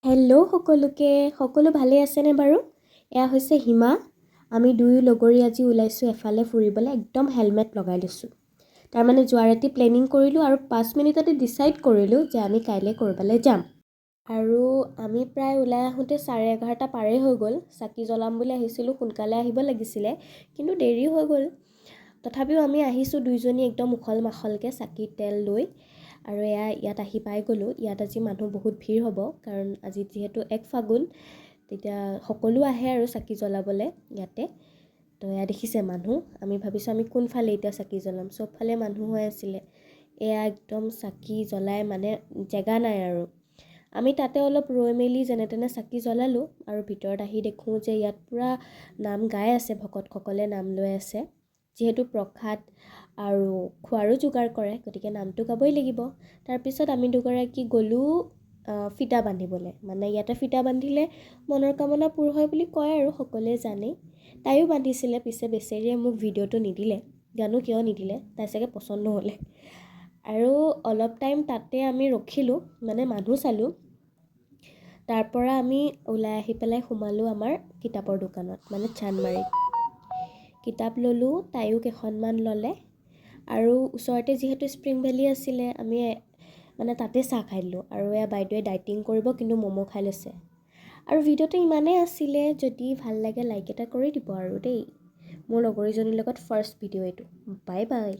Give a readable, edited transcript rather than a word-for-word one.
Hello' সকলোকে, সকলো ভালেই আছেনে বাৰু? এয়া হৈছে হিমা। আমি দুয়ো লগৰী আজি ওলাইছোঁ এফালে ফুৰিবলৈ। একদম হেলমেট লগাই লৈছোঁ। তাৰমানে যোৱা ৰাতি প্লেনিং কৰিলোঁ আৰু 5 মিনিটতে ডিচাইড কৰিলোঁ যে আমি কাইলৈ ক'ৰবালৈ যাম। আৰু আমি প্ৰায় ওলাই আহোঁতে 11:30 পাৰেই হৈ গ'ল। চাকি জ্বলাম বুলি আহিছিলোঁ, সোনকালে আহিব লাগিছিলে, কিন্তু দেৰি হৈ গ'ল। তথাপিও আমি আহিছোঁ দুইজনী একদম উখল মাখলকৈ চাকি তেল লৈ। আৰু এয়া ইয়াত আহি পাই গ'লোঁ। ইয়াত আজি মানুহ বহুত ভিৰ হ'ব, কাৰণ আজি যিহেতু 1 ফাগুন, তেতিয়া সকলো আহে আৰু চাকি জ্বলাবলৈ ইয়াতে। তো এয়া দেখিছে মানুহ। আমি ভাবিছোঁ আমি কোনফালে এতিয়া চাকি জ্বলাম, চবফালে মানুহ হৈ আছিলে। এয়া একদম চাকি জ্বলাই মানে জেগা নাই আৰু। আমি তাতে অলপ ৰৈ মেলি যেনে তেনে চাকি জ্বলালোঁ আৰু ভিতৰত আহি দেখোঁ যে ইয়াত পূৰা নাম গাই আছে, ভকতসকলে নাম লৈ আছে। যিহেতু প্ৰসাদ আৰু খোৱাৰো যোগাৰ কৰে, গতিকে নামটো গাবই লাগিব। তাৰপিছত আমি দুগৰাকী গ'লোঁ ফিটা বান্ধিবলৈ। মানে ইয়াতে ফিটা বান্ধিলে মনৰ কামনা পূৰ হয় বুলি কয় আৰু সকলোৱে জানেই। তাইও বান্ধিছিলে পিছে, বেচেৰীয়ে মোক ভিডিঅ'টো নিদিলে। জানো কিয় নিদিলে, তাই চাগে পচন্দ নহ'লে। আৰু অলপ টাইম তাতে আমি ৰখিলোঁ, মানে মানুহ চালোঁ। তাৰপৰা আমি ওলাই আহি পেলাই সোমালোঁ আমাৰ কিতাপৰ দোকানত, মানে চানমাৰিত। কিতাপ ল'লোঁ, তাইও কেইখনমান ল'লে। আৰু ওচৰতে যিহেতু স্প্ৰিং ভেলী আছিলে, আমি মানে তাতে চাহ খাই দিলোঁ। আৰু এয়া বাইদেৱে ডাইটিং কৰিব কিন্তু ম'ম' খাই লৈছে। আৰু ভিডিঅ'টো ইমানেই আছিলে। যদি ভাল লাগে লাইক এটা কৰি দিব আৰু দেই। মোৰ লগৰীজনীৰ লগত ফাৰ্ষ্ট ভিডিঅ' এইটো। Bye bye.